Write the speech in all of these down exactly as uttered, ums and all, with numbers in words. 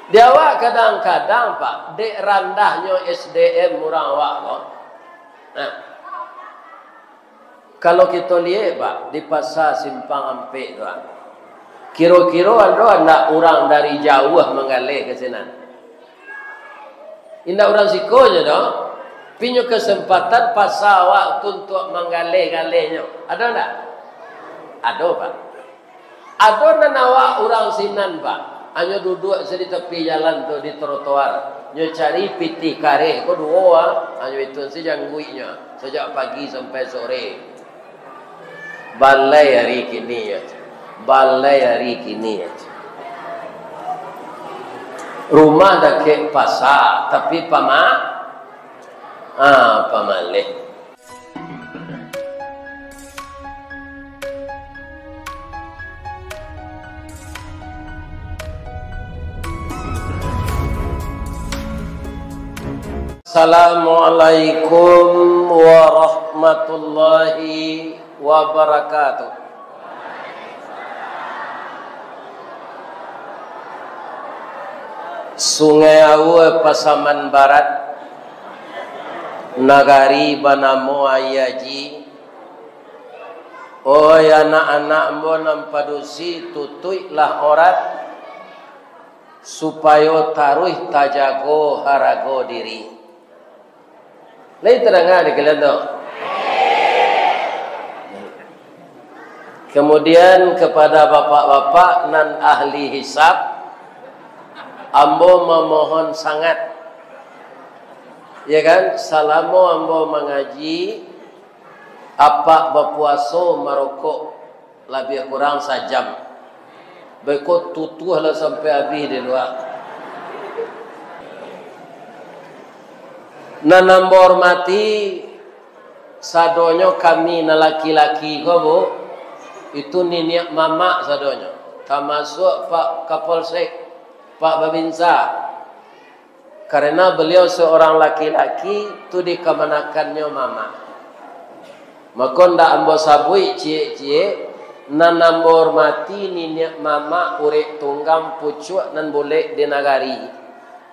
Di awak kadang-kadang, Pak, dek randahnyo S D M urang awak ko. Nah, kalau kito liek, Pak, di Pasa Simpang Ampek tu, ah, kiro-kiro ado ndak urang dari jauah manggaleh ka sinan? Indak urang siko nyo doh, tapi nyo kasempatan pasa awak tu untuak manggaleh-galehnyo. Ado ndak? Ado, Pak. Ado nan awak urang sinan, Pak, hanyo duduak se di tapi jalan tu, di trotoar. Nyo cari pitih kareh ko duo, ah, hanyo itu se jangguiknyo, sajak pagi sampai sore. Balai ari kini, yo. Balai ari kini, yo. Rumah dakek pasa, tapi pama-, ah, pamaleh. Assalamualaikum warahmatullahi wabarakatuh. Sungai Aua Pasaman Barat, nagari banamo Aia Aji. Oi anak-anak ambo nan padusi, tutuiklah orat, supayo taruih tajago harago diri. Lai tadanga di kalian tu? Kemudian, kepada bapak-bapak nan ahli hisab, ambo mamohon sangat, ya kan, salamo ambo mangaji, apak bapuaso marokok labiah kurang sajam. Beko tutuah lah sampai abih di lua. Nan ambo hormati, sadonyo kami nan laki-laki ko, Bu, itu niniak mamak sadonyo, tamasuak Pak Kapolsek, Pak Babinsa. Karena beliau seorang laki-laki, tu dikamanakan nyo mamak. Mako, ndak ambo sabuik ciek-ciek, nan ambo hormati niniak mamak urek tunggang pucuak nan bulek di nagari.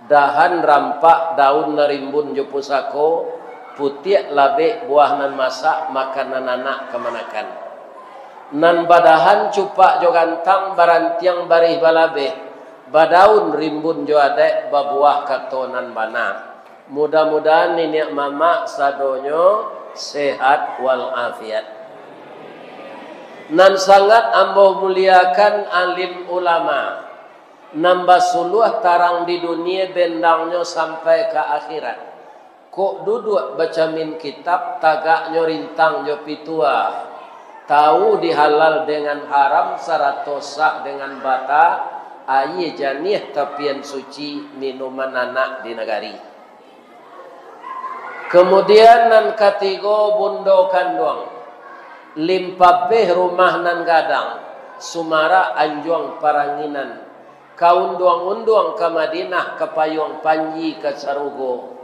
Dahan rampak, daun nan rimbun jo pusako, putiak labek buah nan masak, makanan anak kamanakan. Nan badahan cupak jo gantang, barantiang barih balabeh, badaun rimbun jo adaik, babuah kato nan bana. Mudah-mudahan niniak mamak sadonyo sehat walafiat. Nan sangat ambo muliakan alim ulama, nan basuluah tarang di dunia, bendangnyo sampai ka akhirat. Kok duduak bacamin kitab, tagaknyo rintang jo pitua. Tahu di halal dengan haram, sarato sah dengan bata, aia janiah tapian suci, minuman anak di nagari. Kemudian nan katigo, bundo kanduang, limpapeh rumah nan gadang, sumarak anjuang paranginan, kaunduang-unduang ka Madinah, kapayuang panji ka sarugo,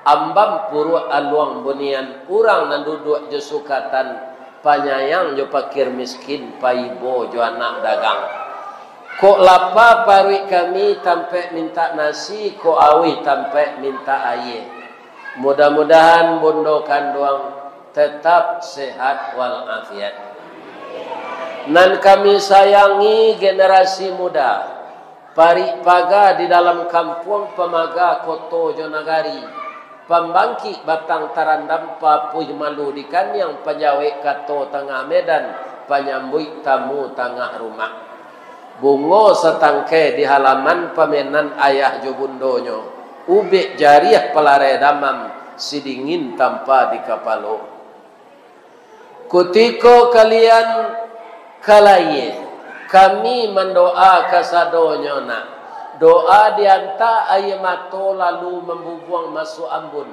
ambam puruak aluang bunian, urang nan duduak jo sukatan, panyayang jo pakir miskin, paibo jo anak dagang. Kok lapa paruik kami, tampek mintak nasi, kok auih, tampek mintak aia. Mudah-mudahan bundo kanduang tetap sehat walafiat. Nan kami sayangi generasi muda, parik paga di dalam kampuang, pamaga koto jo nagari, pambangkik batang tarandam, papuih malu di kaniang, panjawek kato tangah medan, panyambuik tamu tangah rumah. Bungo satangkai di halaman, pamenan ayah jo bundonyo, ubek jariah palarai damam, sidingin tampa di kapalo. Kutiko kalian ka layie, kami mandoa kasadonyo nak. Doa dianta aia mato lalu mambubuang masuak ambun.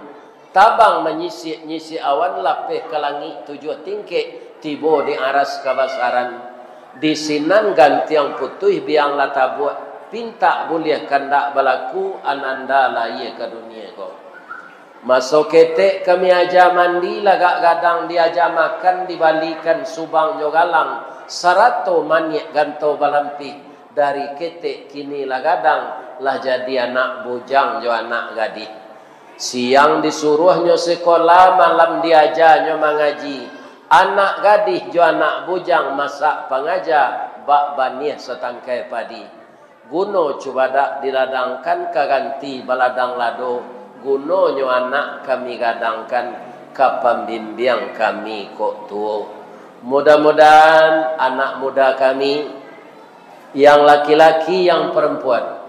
Tabang manyisik-nyisik awan, lapeh ka langik tujuah tingkek, tibo di aras kabasaran. Di sinan gantiang putuih, biang lah tabuak, pintak buliah kandak balaku, ananda layie ka dunie ko. Maso ketek kami aja mandi, lagak gadang diaja makan, dibalikan subang jo galang, sarato maniak ganto balampih, Dari ketek kini lah gadang, lah jadi anak bujang jo anak gadih. Siang disuruahnyo sekolah, malam diajanyo mangaji. Anak gadih jo anak bujang masak pangaja, bak baniah satangkai padi. Guno cubadak diladangkan ka ganti baladang lado, gunonyo anak kami gadangkan ka pambimbiang kami kok tuo. Mudah-mudahan anak muda kami, yang laki-laki, yang perempuan.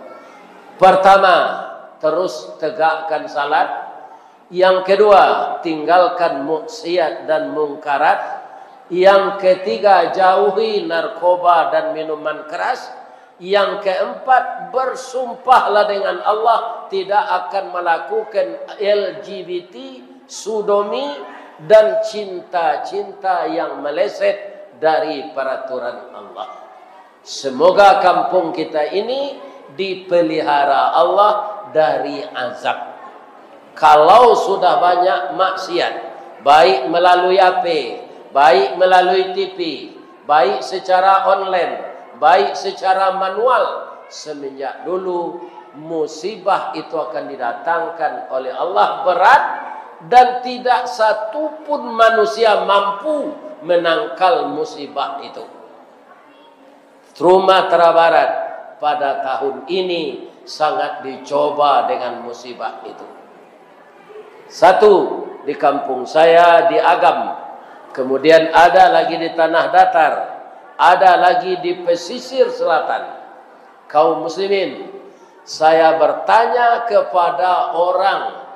Pertama, terus tegakkan salat. Yang kedua, tinggalkan maksiat dan mungkarat. Yang ketiga, jauhi narkoba dan minuman keras. Yang keempat, bersumpahlah dengan Allah tidak akan melakukan L G B T, sodomi, dan cinta-cinta yang meleset dari peraturan Allah. Semoga kampung kita ini dipelihara Allah dari azab. Kalau sudah banyak maksiat, baik melalui H P, baik melalui T V, baik secara online, baik secara manual, semenjak dulu musibah itu akan didatangkan oleh Allah berat, dan tidak satu pun manusia mampu menangkal musibah itu. Sumatera Barat pada tahun ini sangat dicoba dengan musibah itu. Satu, di kampung saya di Agam, kemudian ada lagi di Tanah Datar, ada lagi di pesisir selatan. Kaum muslimin, saya bertanya kepada orang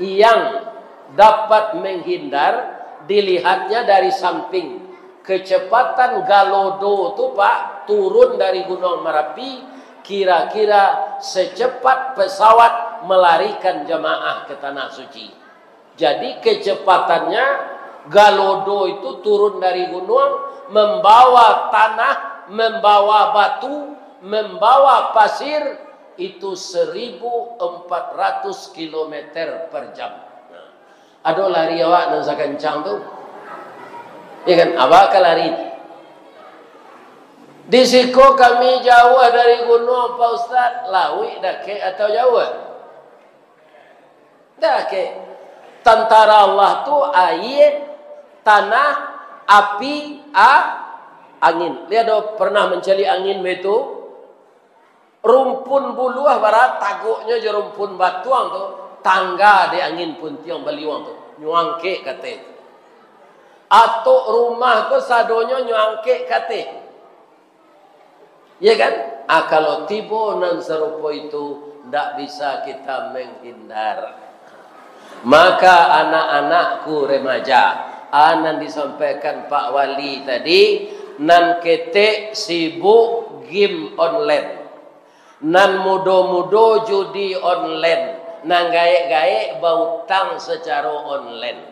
yang dapat menghindar, dilihatnya dari samping. Kecepatan Galodo tu, Pak, turun dari Gunung Merapi, kira-kira secepat pesawat melarikan jamaah ke Tanah Suci. Jadi, kecepatannya, Galodo itu turun dari gunung, membawa tanah, membawa batu, membawa pasir, itu seribu empat ratus kilometer per jam. Nah, ado lari awak nan sakancang tu? Ya kan? Abah ka lari. Di siko kami jauah dari gunung, Pak Ustaz, lauik dakek atau jauah? Dakek. Tantara Allah tu aia, tanah, api, a-, angin. Lihat do, pernah mancaliak angin baitu? Rumpun buluah bara tagoknyo jo rumpun batuang tu, tangga dek angin puntiang baliuang tu, nyo angkek ka ateh. Atok rumah ko sadonyo nyo angkek ka ateh. Ya kan? Ah, kalau tibo nan sarupo itu, ndak bisa kita menghindar. Maka anak-anakku remaja, ah, nan disampaikan Pak Wali tadi, nan ketek sibuk game online, nan mudo-mudo judi online, nan gaek-gaek bautang sacaro online.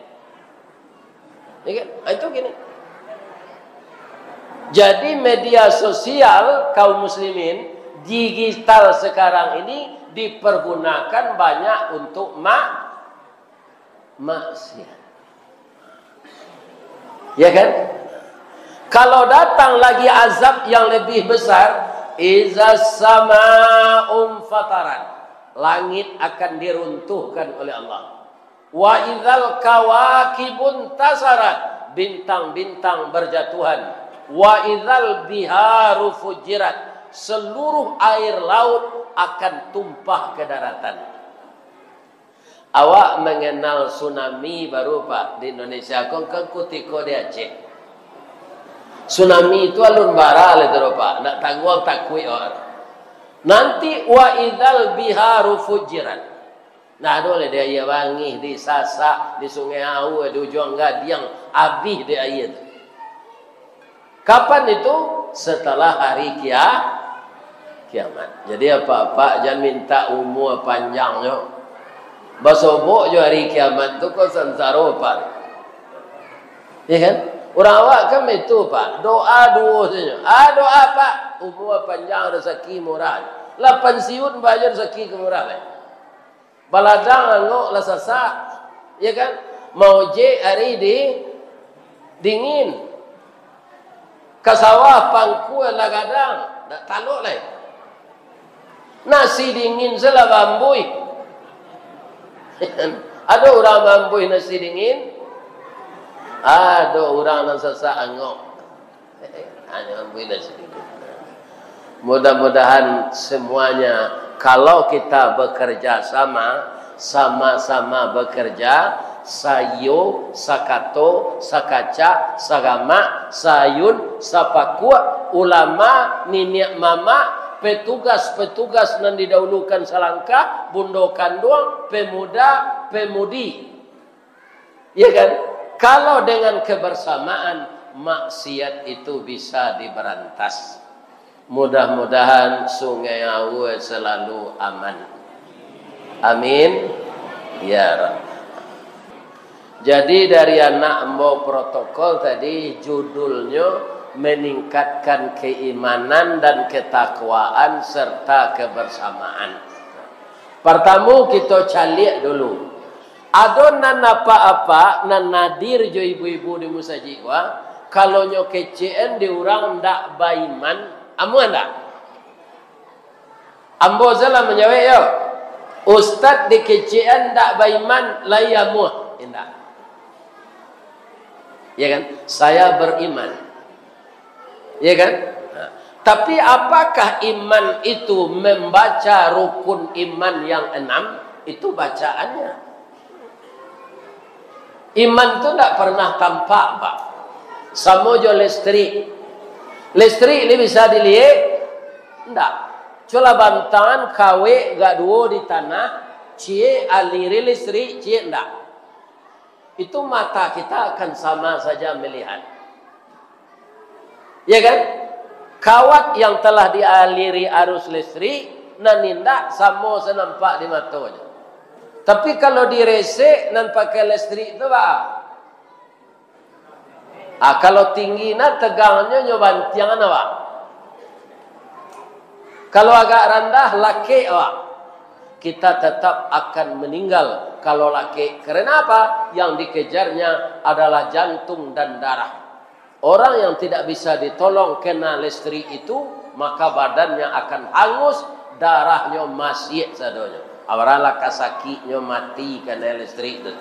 Ya kan? Ah, itu gini. Jadi, media sosial kaum muslimin, digital sekarang ini dipergunakan banyak untuk ma-, maksiat. Ya kan? Kalau datang lagi azab yang lebih besar, "Iza sama'un fatarat," langit akan diruntuhkan oleh Allah. "Wa idzal kawakibun tasarat," bintang-bintang berjatuhan. "Wa idzal biharu fujirat," seluruh air laut akan tumpah ke daratan. Awak mengenal tsunami baru, Pak, di Indonesia, kok kan kutiko di Aceh. Tsunami itu alun bara lai tu, Pak, nak tangguang takuik awak. Nanti, "Wa idzal biharu fujirat." Nah, ado lah di Aia Bangih, di Sasak, di Sungai Aua, di Ujuang Gadiang, abih di aia tu. Kapan itu? Setelah hari kia-, kiamat. Jadi, apak-apak jan minta umua panjang nyo. Basobok jo hari kiamat tu, ko sansaro, Pak. Ya kan? Urang awak kan itu, Pak. Doa duo sajo. Ah, doa, Pak. Umua panjang, rasaki murah. Lah pansiun bajo rasaki ka murah, Pak. Baladang angok lah sasak, ya kan? Maojek ari di dingin. Ka sawah pangkua lah gadang. Ndak talok lai. Nasi dingin se lah baambuih. Ado urang baambuih nasi dingin? Ado urang nan sasak angok. Hanyo baambuih nasi dingin. Mudah-mudahan semuanya, kalau kita bekerja sama, sama-sama bekerja, saiyo, sakato, sakacak, sagamak, saayun, sapakuak, ulama, niniak mamak, petugas-petugas nan didahulukan salangkah, bundo kanduang, pemuda, pemudi. Ya kan? Kalau dengan kebersamaan, maksiat itu bisa diberantas. Mudah-mudahan Sungai Aue selalu aman. Amin. Ya Rabb. Jadi, dari anak ambo protokol tadi, judulnyo meningkatkan keimanan dan ketakwaan serta kebersamaan. Pertamo, kito caliak dulu. Ado nan apak-apak nan hadir jo ibu-ibu di musajik ko, kalau nyo kecekan di urang ndak baiman, amuah ndak? Ambo salah manjawek yo. Ustaz dikecekan ndak baiman, lai amuah? Indak. Ya kan? Saya beriman. Ya kan? Nah, tapi apakah iman itu membaca rukun iman yang enam? Itu bacaannya. Iman tu ndak pernah tampak, Pak. Samo jo listrik. Listrik ni bisa diliek? Ndak. Cubolah bantangan kawek agak duo di tanah, ciek aliri listrik, ciek ndak. Itu mata kita akan sama saja melihat. Ya kan? Kawat yang telah dialiri arus listrik, nan indak samo se nampak di matonyo. Tapi kalau diresek nan pakai listrik tu, baa? Ah, kalau tinggi nah, tegangnyo nyo bantiang nah, baa? Kalau agak randah, lakek, baa? Kita tetap akan meninggal kalau lakek. Karena apa? Yang dikejarnya adalah jantung dan darah. Orang yang tidak bisa ditolong kena listrik itu, maka badannya akan hangus, darahnyo masiak sadonyo. Awaralah kasakiknyo mati kena listrik tu.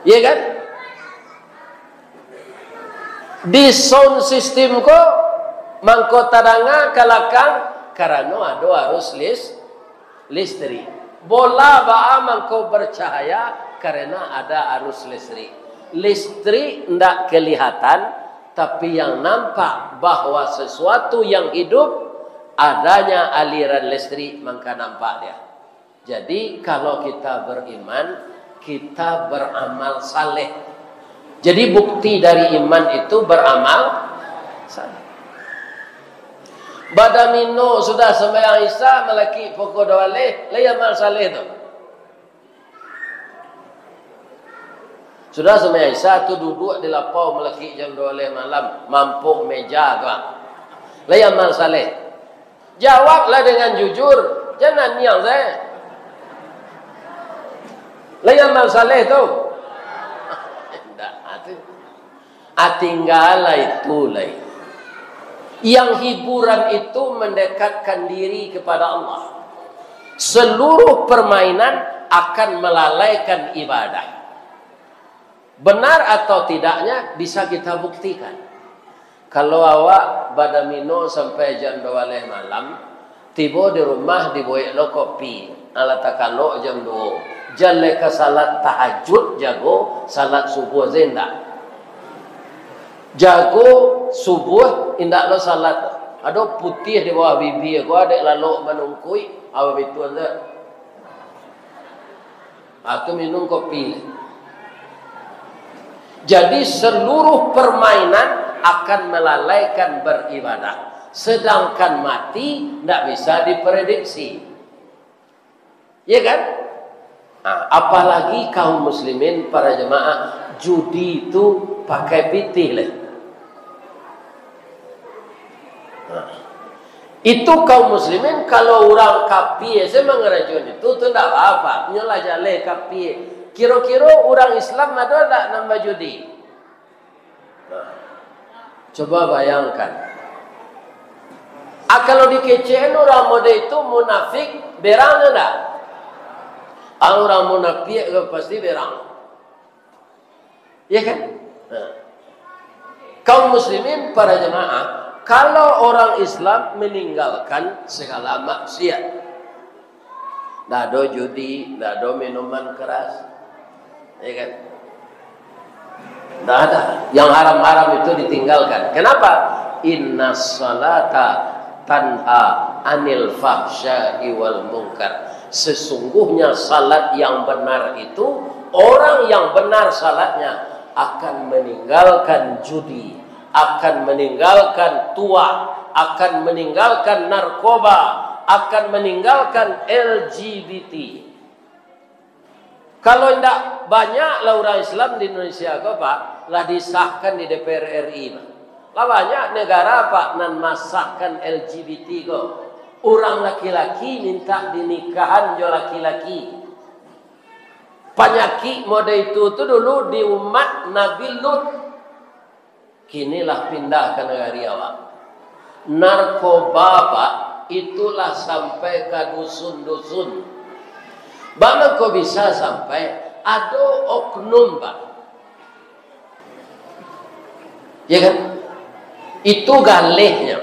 Iya kan? Di sound system ko mangko tadanga ka lakang, karano ado arus lis-, listrik. Bola baa mangko bercahaya? Karena ada arus listrik. Listrik ndak kelihatan, tapi yang nampak bahwa sesuatu yang hidup, adanya aliran listrik, mangka nampak dia. Jadi, kalau kita beriman, kita beramal saleh. Jadi, bukti dari iman itu beramal saleh. Badamino sudah sumbayang Isya, malakik pukua duo baleh, lai amal saleh tu. Sudah sumbayang Isya tu duduak di lapau malakik jam duo baleh malam, mampok meja tu, ah. Lai amal saleh. Jawablah dengan jujur, jan naniang sae. Lai amal saleh tu? Indak, ah, tu. Ah, tinggalah itu lai. Yang hiburan itu mendekatkan diri kepada Allah. Seluruh permainan akan melalaikan ibadah. Benar atau tidaknya bisa kita buktikan. Kalau awak badamino sampai jam duo baleh malam, tibo di rumah dibuek lo kopi, alah takalok jam duo, jan lai ka salat tahajud jago, salat subuah se indak. Jago subuah, indak lo salat. Ado putiah di bawah bibia ko, dek lalok manungkuik, apo bituan tu? Atau minum kopi. Jadi, seluruh permainan akan melalaikan beribadah. Sedangkan mati ndak bisa diprediksi. Iya kan? Nah, apalagi kaum muslimin, para jemaah, judi itu pakai pitih leh. Nah, itu kaum muslimin, kalau urang kapie se mangarajoan itu, tu ndak apa-apa, nyo lah jaleh kapie. Kiro-kiro urang Islam ado ndak nan bajudi? Nah, coba bayangkan. Ah, kalau dikecekan urang model itu munafik, berang ndak? Ah, urang munafik pasti berang. Ya kan? Nah. Kaum muslimin, para jemaah, kalau orang Islam meninggalkan segala maksiat, ndak ado judi, ndak ado minuman keras, ya kan? Ndak ada. Yang haram-haram itu ditinggalkan. Kenapa? Inna salata tanha anil fahsya'i wal munkar. Sesungguhnya salat yang benar itu, orang yang benar salatnya akan meninggalkan judi, akan meninggalkan tuak, akan meninggalkan narkoba, akan meninggalkan L G B T. Kalau indak, banyaklah urang Islam di Indonesia ko, Pak, lah disahkan di D P R R I, Pak. Lah banyak negara, Pak, nan masahkan L G B T ko. Urang laki-laki mintak dinikahan jo laki-laki. Panyakik model itu tu dulu di umat Nabi Lut. Kini lah pindah ka nagari awak. Narkoba, Pak, itulah sampai ka dusun-dusun. Baa mangko bisa sampai? Ado oknum, Pak. Ya kan? Itu galehnyo.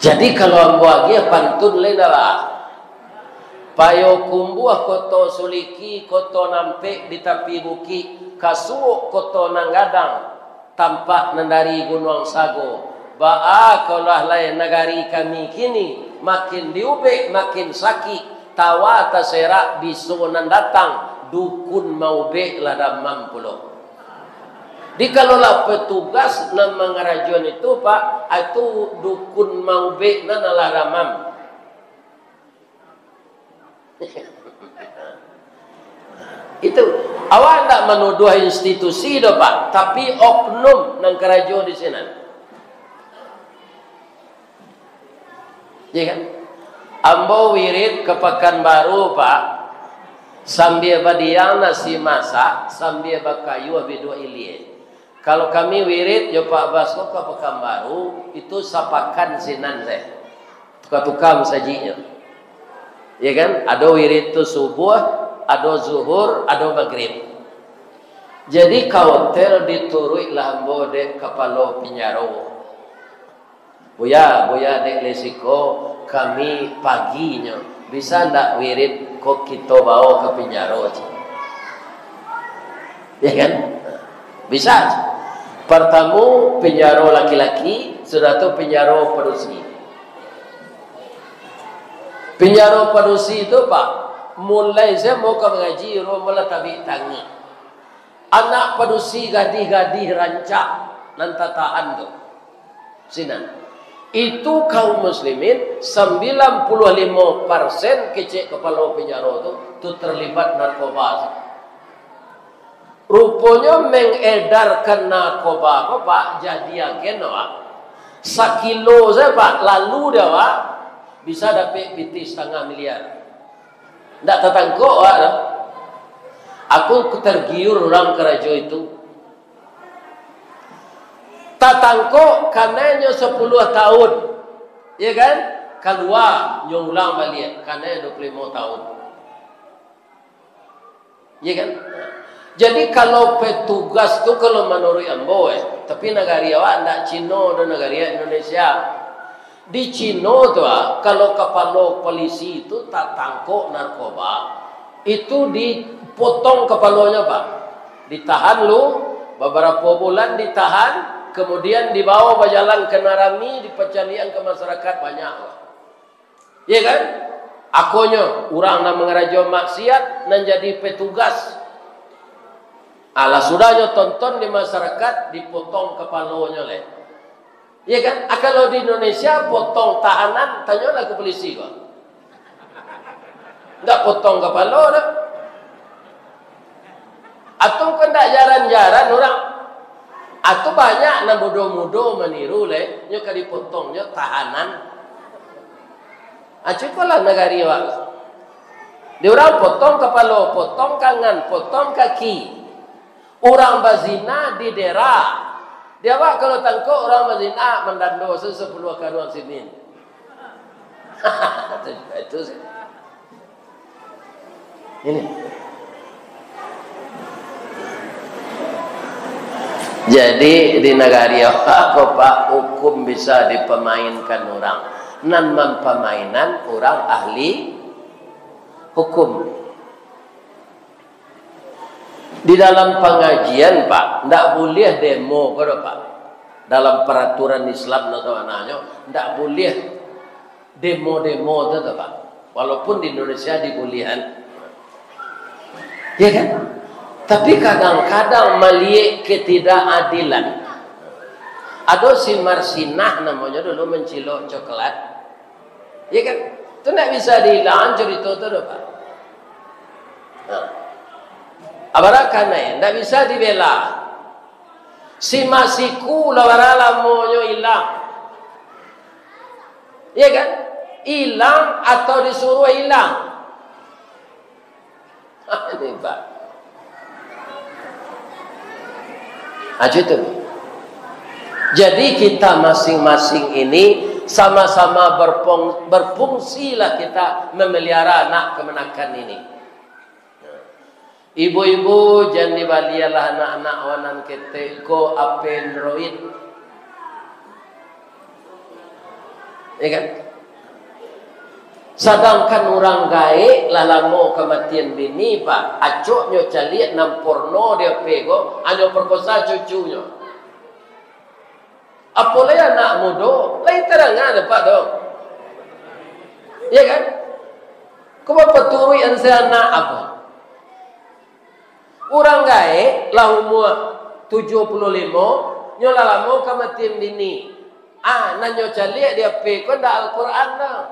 Jadi, kalau ambo agiah pantun lai ndak, Pak? Payokumbuah, Koto Suliki, Koto Nampek di tapi bukik, Kasuok, Koto Nan Gadang, tampak nan dari Gunuang Sago. Baa kalau lah lai nagari kami kini, makin diubek, makin sakik, tawa taserak biso nan datang, dukun maubek lah damam pulo. Di kalau lah petugas nan mangarajoan itu, Pak, itu dukun maubek nan alah damam. Itu, awak ndak manuduah institusi doh, Pak, tapi oknum nan karajo di sinan. Ya kan? Ambo wirid ka Pakanbaru, Pak, sambia badiang nasi masak, sambia bakayuah biduak ilie. Kalau kami wirid jo Pak Bas ko ka Pakanbaru, itu sapakan sinan se. Tuka-tuka masajiknyo. Ya kan? Ado wirid tu subuh, ado zuhur, ado magrib. Jadi ka hotel dituruiklah ambo dek kapalo pinjaro. "Buya, Buya, dek lai siko kami paginyo, bisa ndak wirid ko kito bawo ka pinjaro?" cek. Ya kan? Bisa. Partamo pinjaro laki-laki, sudah tu pinjaro padusi. Pinjaro padusi tu, Pak, mulai se ambo ka mangaji, ambo lah tabik tangih. Anak padusi gadih-gadih rancak nan tatahan tu. Sinan. Itu kaum muslimin, sambilan puluah limo persen kecek kapalo pinjaro tu, tu terlibat narkoba. Ruponyo mengedarkan narkoba ko, Pak, jadi agen awak. Sakilo sajo, Pak, lalu dek awak, bisa dapek pitih satangah miliar. Ndak tatangkok awak doh. Aku tergiur urang karajo itu. Tatangkok kanai nyo sapuluah tahun, ya kan? Kalua nyo ulang baliak, kanai dua puluah limo tahun. Ya kan? Jadi, kalau petugas tu, kalau manuruik ambo, eh, tapi nagari awak ndak Cino doh, nagari awak Indonesia. Di Cino tu, ah, kalau kapalo polisi tu tatangkok narkoba, itu dipotong kapalonyo, Pak. Ditahan lu, babarapo bulan ditahan, kemudian dibawo bajalan ka nan rami, dipacaliakan ka masyarakat banyak, Pak. Iya kan? Akonyo, urang nan mangarajo maksiat, nan jadi petugas. Alah, sudahnyo tonton di masyarakat, dipotong kapalonyo lai. Iya kan? Ah, kalau di Indonesia, potong tahanan, tanyolah ka polisi ko. Ndak potong kapalo doh. Atau kan ndak jaran-jaran urang. Atau banyak nan mudo-mudo maniru lai, nyo ka dipotong nyo tahanan. Ah, cubolah nagari awak. Di urang potong kapalo, potong tangan, potong kaki. Urang bazina didera. Di awak kalau tangkok urang bazina, mandando se-, sapuluah karuang sinin. Itu, itu sih. Ini. Jadi, di nagari awak ko, Pak, hukum bisa dipamainkan urang. Nan mampamainan urang ahli hukum. Di dalam pangajian, Pak, ndak buliah demo ko doh, Pak. Dalam paraturan Islam nan sabananyo, ndak buliah demo-demo tu doh, Pak. Walaupun di Indonesia dibuliahan. Ya kan? Tapi kadang-kadang maliek ketidakadilan. Ado si Marsinah namonyo dulu mancilok coklat. Ya kan? Tu ndak bisa diilangan carito tu doh, Pak. Nah. Abarakan ai, ndak bisa dibela. Si Masiku lah bara lamonyo ilang. Ya kan? Ilang atau disuruah ilang. Ini, Pak. Aja tu. Jadi, kita masing-masing ini sama-sama berpung-, berfungsilah kita memelihara anak kamanakan ini. Ibu-ibu, jan dibalianlah anak-anak wanan ketek ko H P Android. Ya kan? Sadangkan urang gaek lah lamo kamatian bini, Pak. Acoknyo caliak nan porno di H P ko, hanyo perkosa cucunyo. Apo lai anak mudo, lai tadanga dek Apak tu. Ya kan? Ko bapaturuik an se anak apo? Urang gaek lah umua tujuah puluah limo, nyo lah lamo kamatian bini. Ah, nan nyo caliak di H P ko ndak Al-Quran doh.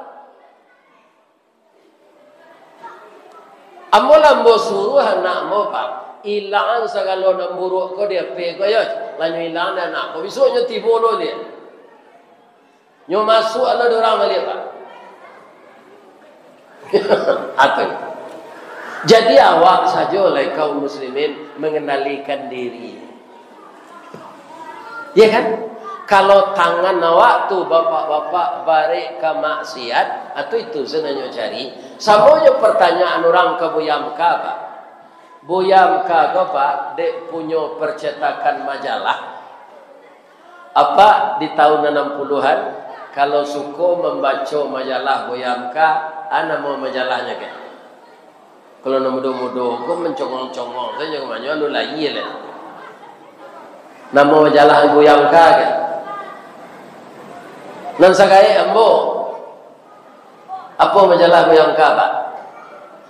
Ambo lah ambo suruah anak ambo, Pak, ilangan sagalo nan buruak ko di H P ko, yo. Lah nyo ilangan dek anak ko, bisuak nyo tibo lo dia. Nyo masuak lo dek urang baliak, Pak. Apo? Jadi awak sajo lai kaum muslimin mengendalikan diri. Ya kan? Kalau tangan awak tu, bapak-bapak, barek ka maksiat, atau itu sabananyo cari. Samo jo pertanyaan urang ka Buya Amka, Pak. Buya Amka ko, Pak, dek punyo percetakan majalah. Apak di tahun anam puluhan, kalau suko mambaco majalah Buya Amka, a namo majalahnyo kek? Kalau nan mudo-mudo ko mancongong-congong sajo, kamanyo alun lahia lai. Namo majalah Buya Amka kek? Nan sagaek ambo. Apo majalah Buya Amka, Pak?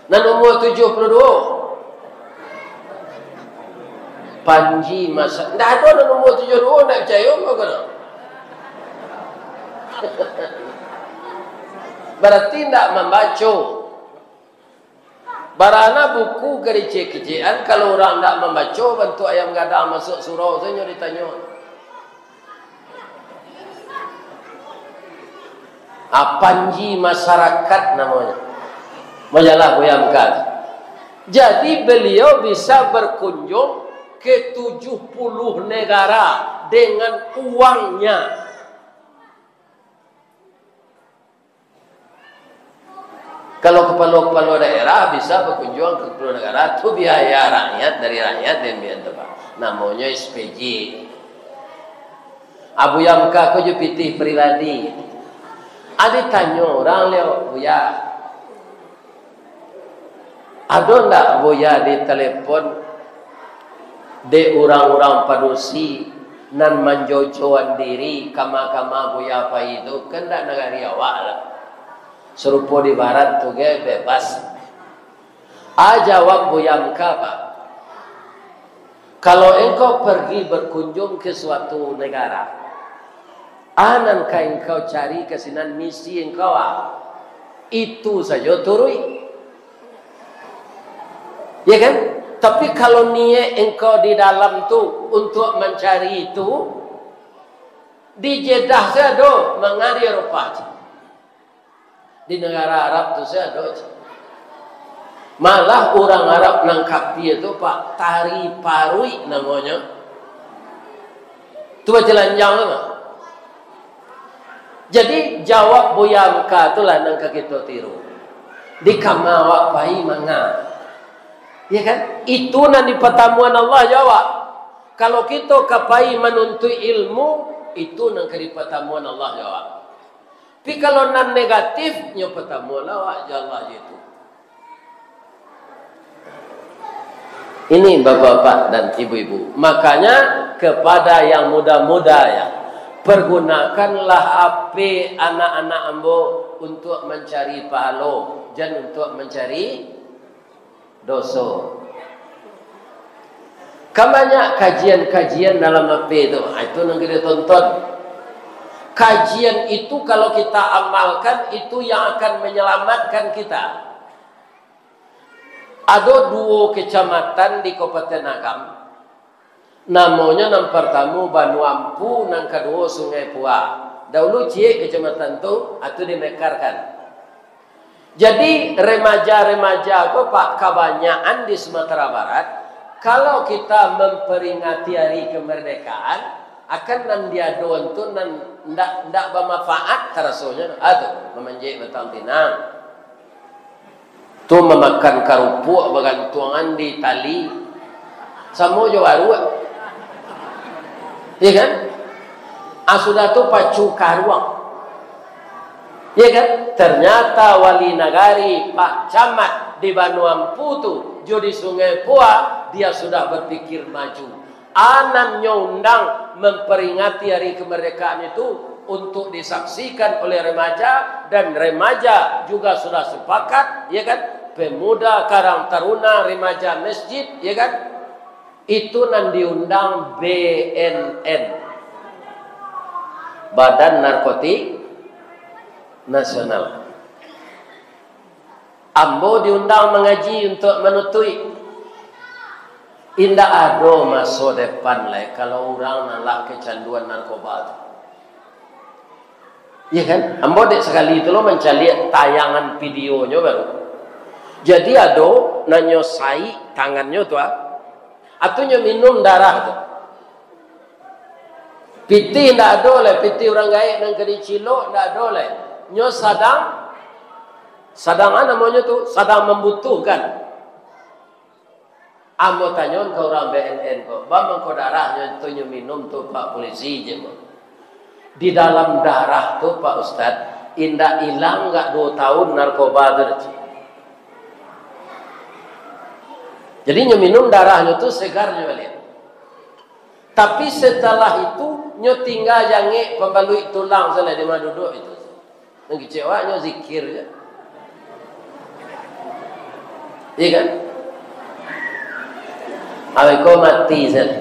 Nan umua tujuah puluah duo. Panji Masa-, ndak ado nan umua tujuah puluah duo, ndak picayo ambo ko. Barati ndak mambaco. Barana buku kecek-kecekan, kalau urang ndak mambaco, bantuak ayam gadang masuak surau sajo ditanyo. Ah, Panji Masyarakat namonyo. Majalah Buya Amka. Jadi, beliau bisa berkunjung ke tujuh puluh negara dengan uangnya. Kalau kapalo-kapalo daerah bisa bakunjuang ka kapalo nagara, tu biaya rakyat, dari rakyat diambiak tu, Pak. Namonyo S P J. Abu Yamka ko jo pitih pribadi. Ado tanyo urang liau, "Buya, ado ndak Buya ditalepon dek urang-urang padusi nan manjojoan diri, kama-kama Buya pai tu, kan ndak nagari awak lah. Sarupo di barat tu ge, bebas." A jawab Buya Amka, Pak, "Kalau engkau pergi berkunjung ke suatu negara, a nan ka engkau cari ka sinan misi engkau, a, itu sajo turuik." Ya kan? Tapi kalau niat engkau di dalam tu untuk mancari itu, di Jeddah sajo ado, manga di Eropah. Di nagara Arab tu sajo ado. Malah urang Arab nan kapia tu, Pak, tari paruik namonyo. Tu bacalanjang tu mah. Jadi, jawab Buya Hamka tu lah nan ka kito tiru. Di kama awak pai manga. Ya kan? Itu nan dipatamuan Allah jo awak. Kalau kito ka pai manuntuik ilmu, itu nan ka dipatamuan Allah jo awak. Tapi kalau nan negatif, nyo patamuan awak jo Allah jo itu. Ini bapak-bapak dan ibu-ibu. Makanya, kepada yang muda-muda ya, pergunakanlah H P anak-anak ambo untuk mencari pahalo, jan untuk mencari doso. Kan banyak kajian-kajian dalam H P tu. Ah, itu nan kita tonton. Kajian itu kalau kita amalkan, itu yang akan menyelamatkan kita. Ado duo kecamatan di Kabupaten Agam. Namonyo nan partamo Banua Ampu, nan kaduo Sungai Pua. Dahulu ciek kecamatan tu, atu dimekarkan. Jadi, remaja-remaja ko, Pak, kabanyakan di Sumatera Barat, kalau kita memperingati hari kemerdekaan, akan nan diadoan tu nan ndak, ndak bermanfaat tarasonyo. Ah, tu, mamanjek batang pinang. Tu mamakan karupuak bagantuangan di tali. Samo jo baruak. Iya kan? Ah, sudah tu pacu karuang. Iya kan? Ternyata wali nagari, Pak Camat di Banua Ampu tu, jo di Sungai Pua, dia sudah berpikir maju. Anan nyo undang memperingati hari kemerdekaan itu untuk disaksikan oleh remaja, dan remaja juga sudah sepakat, ya kan? Pemuda Karang Taruna, remaja masjid, ya kan? Itu nan diundang B N N, Badan Narkotik Nasional. Ambo diundang mangaji untuak manutuik. Indak ado maso depan lai kalau urang nan lah kecanduan narkoba tu. Iya kan? Ambo dek sakali tu lo mancaliak tayangan videonyo baru. Jadi ado nan nyo saik tangannyo tu, ah. Atu nyo minum darah tu. Pitih ndak ado lai, pitih urang gaek nan ka dicilok ndak ado lai. Nyo sadang, sadang a namonyo tu, sadang mambutuhkan. Ambo tanyoan ka urang B N N ko, "Baa mangko darahnyo tu nyo minum tu, Pak Polisi?" je ko. "Di dalam darah tu, Pak Ustad, indak ilang gak duo tahun narkoba tu," je. Jadi nyo minum darahnyo tu segar nyo baliak. Tapi setelah itu, nyo tingga jangek pambaluik tulang salah di ma duduak itu. Nan kicek awak nyo zikir je. Iya kan? Awak ko mati salah.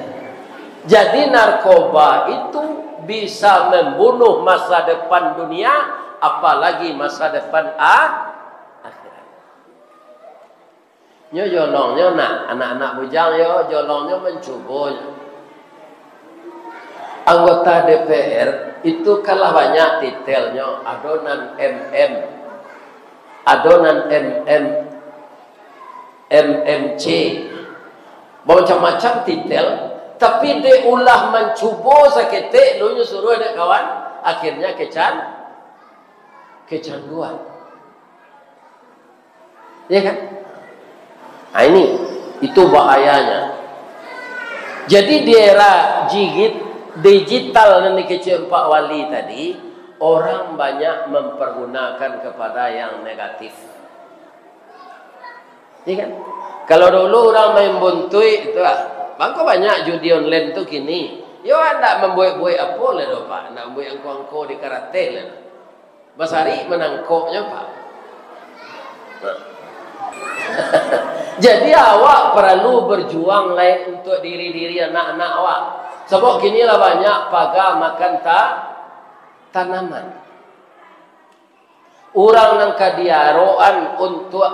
Jadi narkoba itu bisa membunuh masa depan dunia, apalagi masa depan a-, akhirat. Nyo jolongnyo nak, anak-anak bujang yo, jolongnyo mancubo nyo. Anggota D P R itu kan lah banyak titelnyo, ado nan M M, ado nan M M, M M C, bamacam-macam titel, tapi dek ulah mancubo saketek, lu nyo suruah dek kawan, akhirnya kecan-, kecanduan. Ya kan? Nah, ini, itu bahayanya. Jadi, di era jigit digital nan dikecek Pak Wali tadi, orang banyak mempergunakan kepada yang negatif. Ya kan? Kalau dulu urang main bontuik tu lah, mangko banyak judi online tu kini. Yo, ndak mambuek-buek apo lah doh, Pak. Ndak mambuek angko-angko di karateh lah. Basarik manangkoknyo, Pak. Nah. Jadi, awak paralu berjuang lai untuak diri-diri anak-anak awak. Sabab kini lah banyak paga makan ta-, tanaman. Urang nan ka diarokan untuak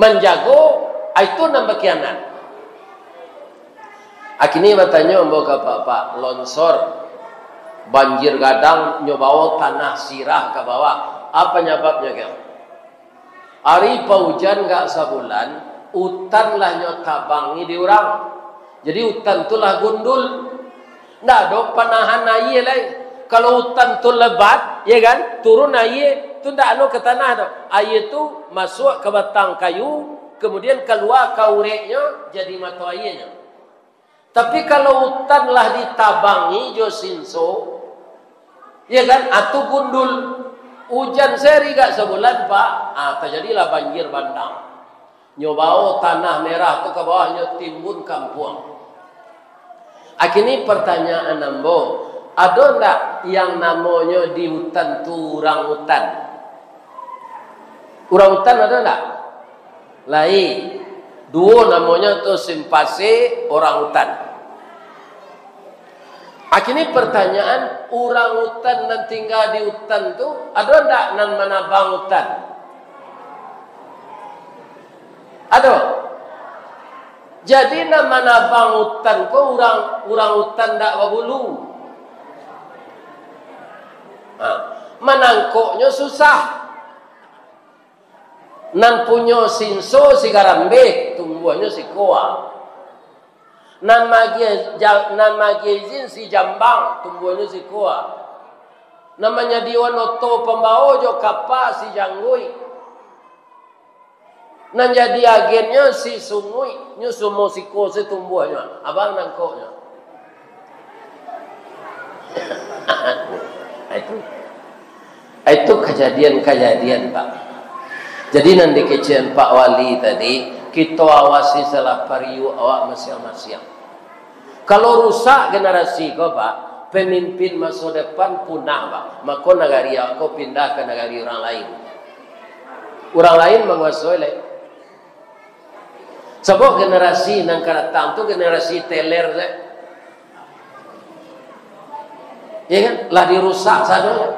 manjago, ah, itu nan bakhianat. Akini batanyo ambo ka Pak-pak, longsor, banjir gadang, nyo bawo tanah sirah ka bawah. Apo panyababnyo, kian? Ari paujan gak sabulan, utan lah nyo tabangi di urang. Jadi, utan tu lah gundul. Ndak ado panahan aia lai. Kalau utan tu lebat, ya kan, turun aia tu ndak anu ka tanah tu. Aia tu masuak ka batang kayu, kamudian kalua ka ureknyo, jadi mato aianyo. Tapi kalau utan lah ditabangi jo sinso, ya kan, ah, tu gundul. Ujan saari gak sabulan, Pak, ah, tajadilah banjir bandang. Nyo bao tanah merah tu ka bawah, nyo timbun kampuang. Akini pertanyaan ambo, ado ndak yang namonyo di utan tu urang utan? Urang utan ado ndak? Lai. Duo namonyo tu simpase, orang utan. Akini pertanyaan, urang utan nan tingga di utan tu, ado ndak nan manabang utan? Ado. Jadi, nan manabang utan ko urang, urang utan ndak babulu. Ha. Manangkoknyo susah. Nan punyo sinso sigarambeh, tumbuahnyo siko a. Nan maagiah ja-, nan maagiah izin sijambang, tumbuahnyo siko a. Nan manyadiakan oto pambao jo kapa sijangguik. Nan jadi agennyo sisunguik, nyo sumo siko se tumbuahnyo. Abang nangkoknyo. Itu, itu kajadian-kajadian, Pak. Jadi, nan dikecekan Pak Wali tadi, kito awasi salah pariuk awak masiang-masiang. Kalau rusak generasi ko, Pak, pemimpin maso depan punah, Pak. Mako nagari awak ko pindah ka nagari urang lain. Urang lain manguasoi lai. Sabab generasi nan ka datang tu generasi teler se. Ya kan? Lah dirusak sadonyo.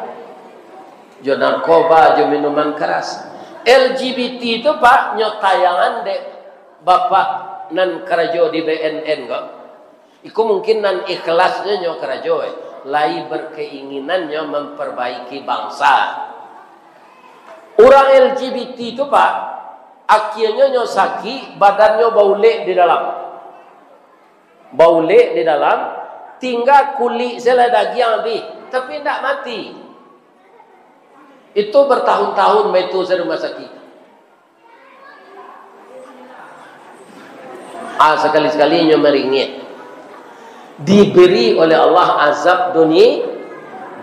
Jo narkoba, jo minuman keras. L G B T tu, Pak, nyo tayangan dek bapak nan karajo di B N N ko. Iko mungkin nan ikhlasnyo nyo karajo, eh. Lai berkeinginan nyo memperbaiki bangsa. Urang L G B T tu, Pak, akianyo nyo sakik, badannyo baulek di dalam. Baulek di dalam, tingga kulik se lah, dagiang abih, tapi indak mati. Itu bertahun-tahun baitu sa rumah sakik. Ah, sakali-sakali inyo maringek. Diberi oleh Allah azab duni-,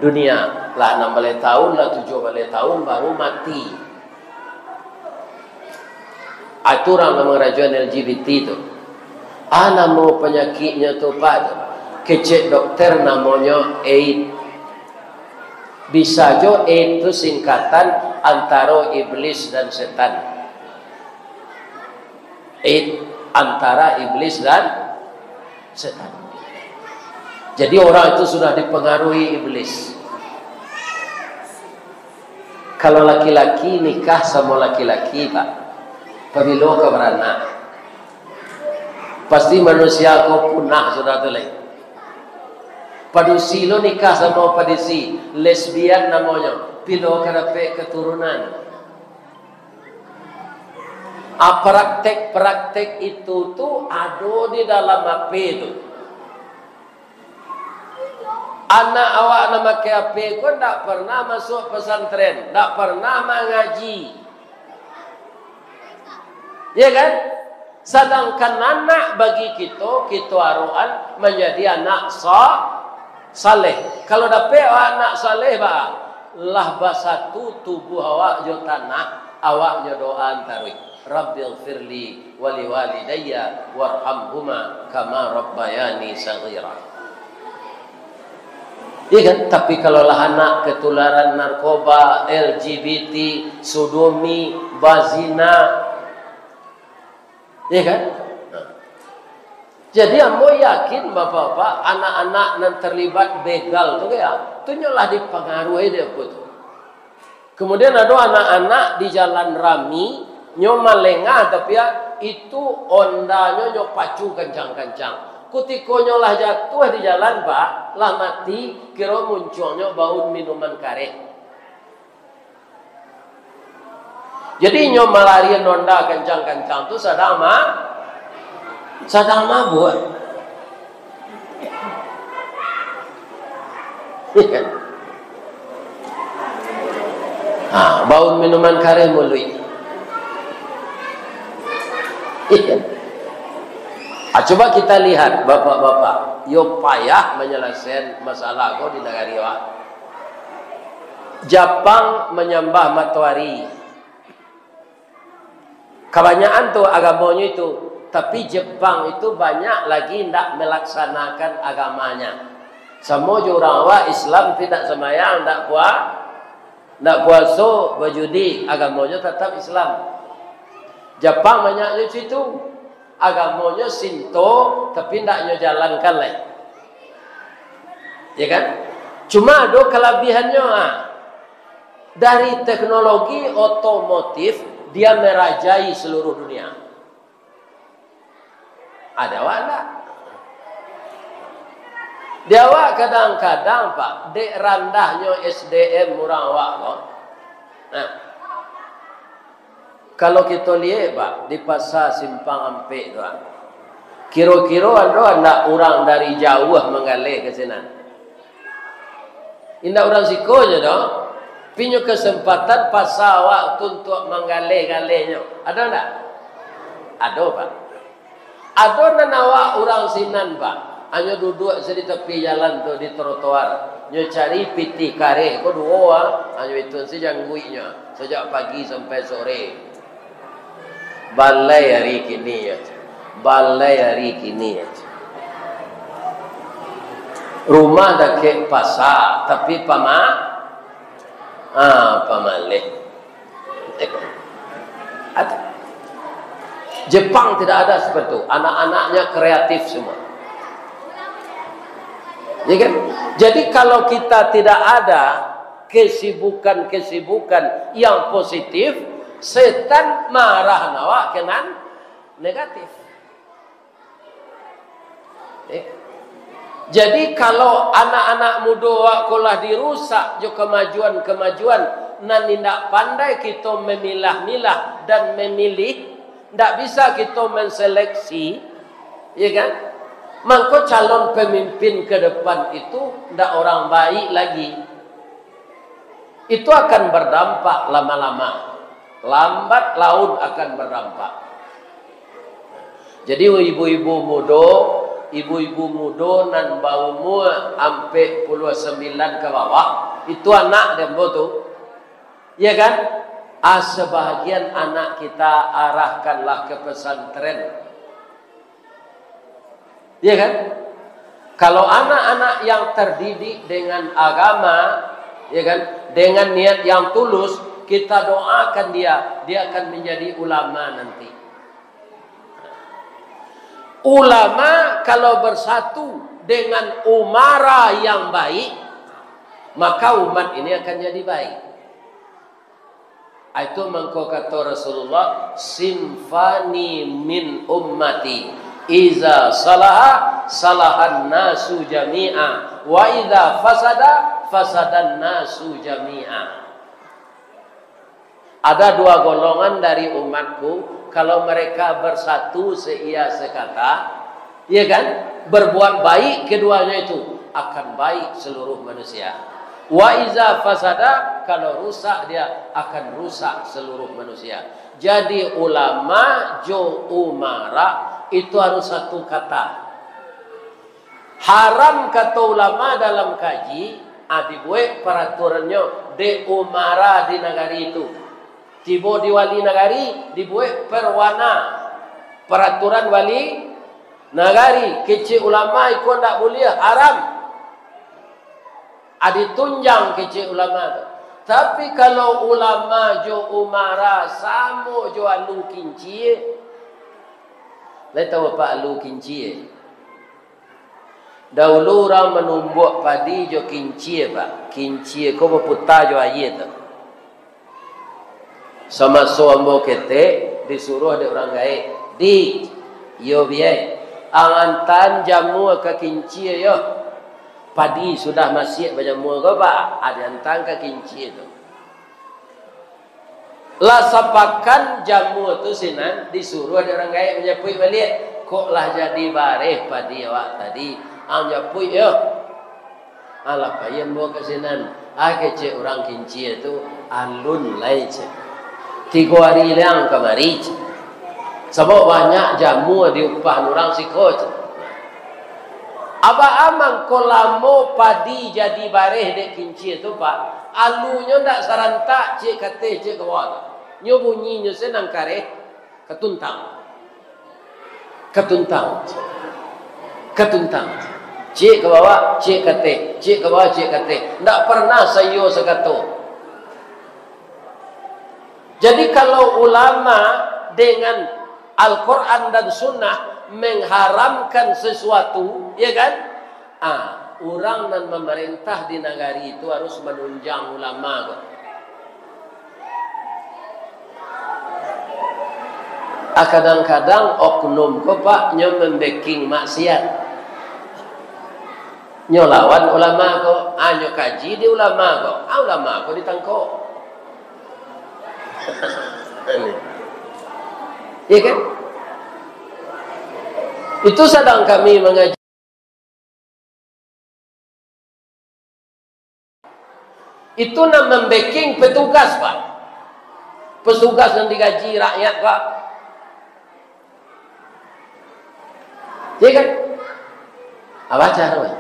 dunia. Lah anam baleh tahun, lah tujuah baleh tahun, baru mati. Ah, itu urang nan mangarajoan L G B T tu. Ah, namo panyakiknyo tu, Pak, tu? Kecek dokter, namonyo AIDS. Bisa jo AIDS tu singkatan antaro iblis dan setan. AIDS antara iblis dan setan. Jadi, orang itu sudah dipengaruhi iblis. Kalau laki-laki nikah samo laki-laki, Pak, pabilo ka baranak? Pasti manusia ko punah sudah tu lai. Padusi lo nikah samo padusi, lesbian namonyo, pilo ka dapek keturunan? Ah, praktek-praktek itu tu ado di dalam H P tu. Anak awak nan makai H P ko ndak pernah masuk pesantren, ndak pernah mangaji. Ya kan? Sadangkan anak bagi kito, kito arokan manjadi anak sa-, saleh. Kalau dapek awak anak saleh, ba, lah basatu tubuh awak jo tanah, awak nyo doaan taruih. Rabbighfirli waliwalidayya warhamhuma kama rabbayani shaghira. Iya kan? Tapi kalau lah anak ketularan narkoba, L G B T, sodomi, bazina, iya kan? Jadi, ambo yakin, Bapak-bapak, anak-anak nan terlibat begal tu, ya, tu nyo lah dipangaruhi dek apo tu. Kemudian ado anak-anak di jalan rami, nyo malengah, tapi ya, itu ondanya nyo pacu kancang-kancang. Kutiko nyo lah jatuah di jalan, Pak, lah mati, kiro muncuangnyo baun minuman kareh. Jadi, nyo malarian onda kancang-kancang tu sadang ma-, sadang mabuak. Iya kan? Ha, baun minuman kareh muluik. Iya kan? Ha, coba kita lihat, bapak-bapak, yo payah manyalasaian masalah ko di nagari awak. Japang manyambah matoari. Kabanyakan tu agamonyo itu, tapi Jepang itu banyak lagi ndak melaksanakan agamanya. Samo jo urang awak Islam, tapi ndak sambayang, ndak pua-, ndak puaso, bajudi, agamonyo tatap Islam. Japang banyaknyo situ, agamonyo Sinto, tapi ndak nyo jalankan lai. Ya kan? Cuma ado kalabihannyo, ah. Dari teknologi otomotif, dia merajai seluruh dunia. Ada awak ndak? Di awak kadang-kadang, Pak, dek randahnyo S D M urang awak ko. Nah, kalau kito liek, Pak, di Pasa Simpang Ampek tu, ah, kiro-kiro ado ndak urang dari jauah manggaleh ka sinan? Indak urang siko je doh. Pinyo kesempatan pasa awak tu untuak manggaleh-galehnyo. Ado ndak? Ado, Pak. Ado nan awak urang sinan, Pak. Hanyo duduak se di tapi jalan tu, di trotoar. Nyo cari pitih kareh ko duo, ah. Hanyo itu se jangguiknyo. Sajak pagi sampai sore. Balai ari kini, ya. Balai ari kini, ya. Rumah dakek pasa, tapi pama-, ah, pamaleh. Ada. Jepang tidak ada seperti itu. Anak-anaknya kreatif semua. Ya kan? Jadi, kalau kita tidak ada kesibukan-kesibukan yang positif, setan marah awak ka nan negatif. Eh. Jadi, kalau anak-anak mudo awak ko lah dirusak jo kemajuan-kemajuan nan indak pandai kito memilah-milah dan memilih, ndak bisa kito menseleksi, ya kan? Mangko calon pemimpin ke depan itu ndak orang baik lagi. Itu akan berdampak lama-lama. Lambat laun akan berdampak. Jadi, ibu-ibu mudo, ibu-ibu mudo nan baumua ampek puluah sambilan ka bawah, itu anak den ambo tu. Ya kan? Ah, sebahagian anak kita arahkanlah ke pesantren. Ya kan? Kalau anak-anak yang terdidik dengan agama, ya kan, dengan niat yang tulus, kita doakan dia, dia akan menjadi ulama nanti. Ulama kalau bersatu dengan umara yang baik, maka umat ini akan jadi baik. Itu mangko kato Rasulullah, "Sinfani min ummati, iza salaha, salahan nasu jami'a, wa iza fasada, fasadan nasu jami'a." Ada dua golongan dari umatku, kalau mereka bersatu seiya sekata, ya kan? Berbuat baik keduanya itu, akan baik seluruh manusia. Wa iza fasada, kalau rusak dia, akan rusak seluruh manusia. Jadi, ulama jo umara itu harus satu kata. Haram, kato ulama dalam kaji, ah, dibuek paraturannyo dek umara di nagari itu. Tibo di wali nagari, dibuek perwana, peraturan wali nagari, kecek ulama iko ndak buliah, haram. Ah, ditunjang kecek ulama tu. Tapi kalau ulama jo umara samo jo alu kincie, lai tahu apo alu kincie? Daulu urang manumbuak padi jo kincie, Pak. Kincie ko baputa jo aia tu. Samaso ambo ketek, disuruah dek urang gaek, "Di, iyo biai, ang antaan jamua ka kincie yo. Padi sudah masiak bajamua ko, Pak." Ah, diantaan ka kincie tu. Lah sapakan jamua tu sinan, disuruah dek urang gaek manjapuik baliak. "Kok lah jadi bareh padi awak tadi, ang japuik yo." Alah, pai ambo ka sinan. Ah, kecek urang Kincia tu, alun lai, cek. Tigo ari liang kamari, cek. Sabab banyak jamu diupah urang siko, cek. Abah amang ko lamo padi jadi bareh dek Kincia tu, Pak. Alunyo ndak sarantak, cek kateh, cek ka bawah. Nyo bunyinyo se nan kareh, katuntang. Katuntang. Katuntang. Ciek ka bawah, ciek ka ateh, ciek ka bawah, ciek ka ateh. Ndak pernah saiyo sakato. Jadi, kalau ulama dengan Al-Quran dan Sunnah mengharamkan sesuatu, ya kan? Ah, urang nan mamarentah di nagari itu harus manunjang ulama ko. Ah, kadang-kadang oknum ko, Pak, nyo mambeking maksiat. Nyo lawan ulama ko, ah, nyo kaji di ulama ko, ah, ulama ko ditangkok. Iya kan? Itu sadang kami mangaji. Itu nan mambeking petugas, Pak. Petugas nan digaji rakyat, Pak. Iya kan? Abah caro, Pak.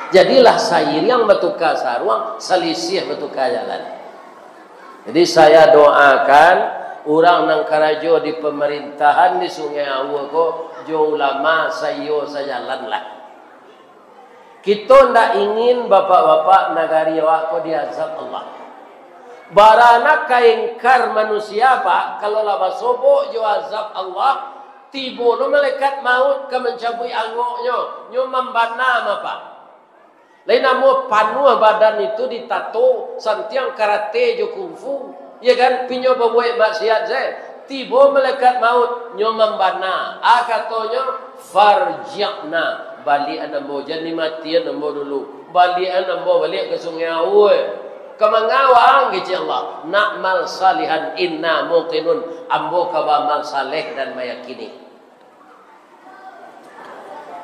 Jadilah sairiang batuka saruang, salisih batuka jalan. Jadi, saya doakan urang nan karajo di pamarintahan di Sungai Aua ko, jo ulama saiyo sajalan lah. Kito ndak ingin, bapak-bapak, nagari awak ko diazab Allah. Baranak ka ingkar manusia, Pak, kalau lah basobok jo azab Allah, tibo lo malaikat maut ka mancabuik angoknyo, nyo mambana, Pak. Lain namo panuah badan itu ditato, santiang karate jo kungfu, ya kan, pinyo babuek maksiat se. Tibo malaikat maut, nyo mambana. Ah, katonyo, "Farji'na, baliakan ambo, jan dimatian ambo dulu. Baliakan ambo baliak ka Sungai Aua." "Ka manga waang?" kecek Allah. "Na'mal salihan inna muqinun, ambo ka baamal saleh dan mayakini."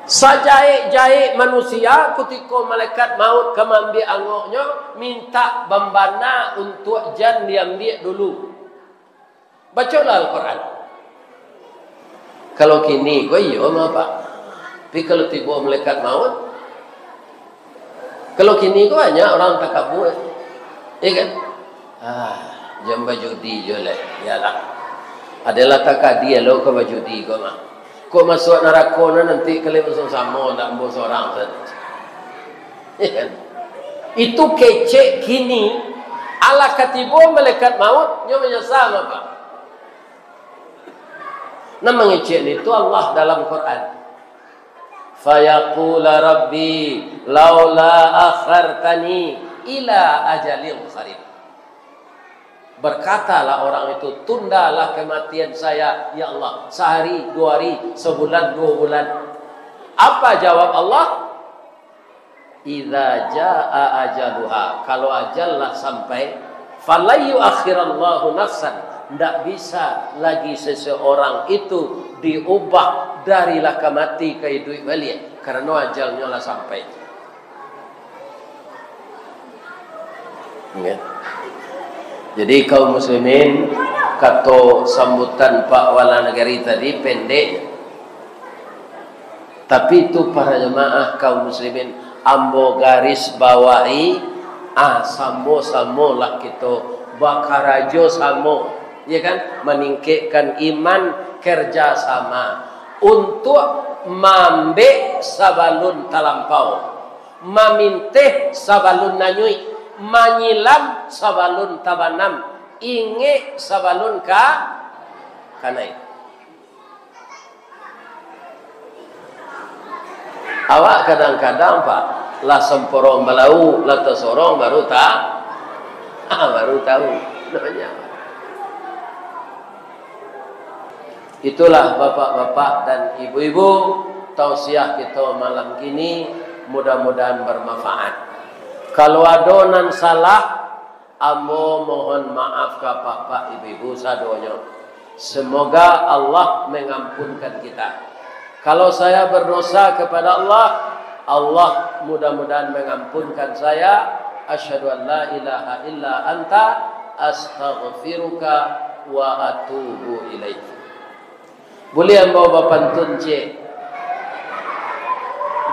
Sajaek-jaek manusia, kutiko malaikat maut ka maambiak angoknyo, mintak bambana untuak jan diambiak dulu. Bacolah Al-Quran. Kalau kini ko iyo mah, Pak. Tapi kalau tibo malaikat maut, kalau kini ko banyak urang takabua. Iya kan? Ah, jan bajudi juo lai. Iyolah. Adalah takadi lo ka bajudi ko mah. Kok masuak narako nan nanti kalian samo-samo, ndak ambo sorang sajo. Iya kan? Itu kecek kini, alah ka tibo malaikat maut, nyo manyasa, Pak. Nan mangecek itu Allah dalam Quran. "Fayaqula Rabbi laula akhartani ila ajalin qarib." Berkatalah orang itu, "Tundalah kematian saya, ya Allah, sehari, dua hari, sebulan, dua bulan." Apa jawab Allah? "Idza jaa ajaluha," kalau ajal lah sampai, "falan yuakhirallahu nafsan," ndak bisa lagi seseorang itu diubah dari lah ka mati ka iduik baliak, karano ajalnyo lah sampai. Ya. Jadi, kaum muslimin, kato sambutan Pak Wala Nagari tadi pendek. Tapi itu, para jamaah kaum muslimin, ambo garis bawahi, ah, samo-samolah kito bakarajo samo, ya kan, maningkekkan iman, kerja sama untuak maambek sabalun talampau, maminteh sabalun nanyuik, manyilam sabalun tabanam, ingek sabalun ka kanai. Awak kadang-kadang, Pak, lah samporong balawu, lah tasorong baru ta-, ah, baru tahu. Namanya. Itulah, bapak-bapak dan ibu-ibu, tausiah kito malam kini, mudah-mudahan bermanfaat. Kalau ado nan salah, ambo mohon maaf ka bapak, ibu-ibu sadonyo. Semoga Allah mengampunkan kita. Kalau saya berdosa kepada Allah, Allah mudah-mudahan mengampunkan saya. Asyhadu an la ilaha illa anta, astaghfiruka wa atubu ilaik. Buliah ambo bapantun ciek?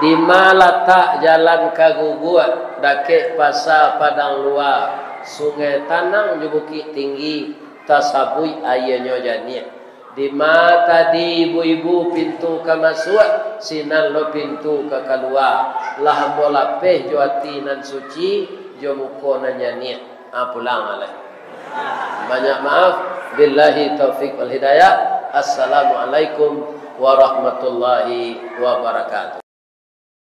Dima latak jalan ka Guguak, dakek Pasa Padang Lua, Sungai Tanang jo Bukik Tinggi, tasabuik aianyo janiah. Dima tadi ibu-ibu pintu ka masuak, sinan lo pintu ka kalua. Lah ambo lapeh jo ati nan suci, jo muko nan janiah. Ah, pulang lah. Banyak maaf. Billahi taufik wal hidayah. Assalamualaikum warahmatullahi wabarakatuh.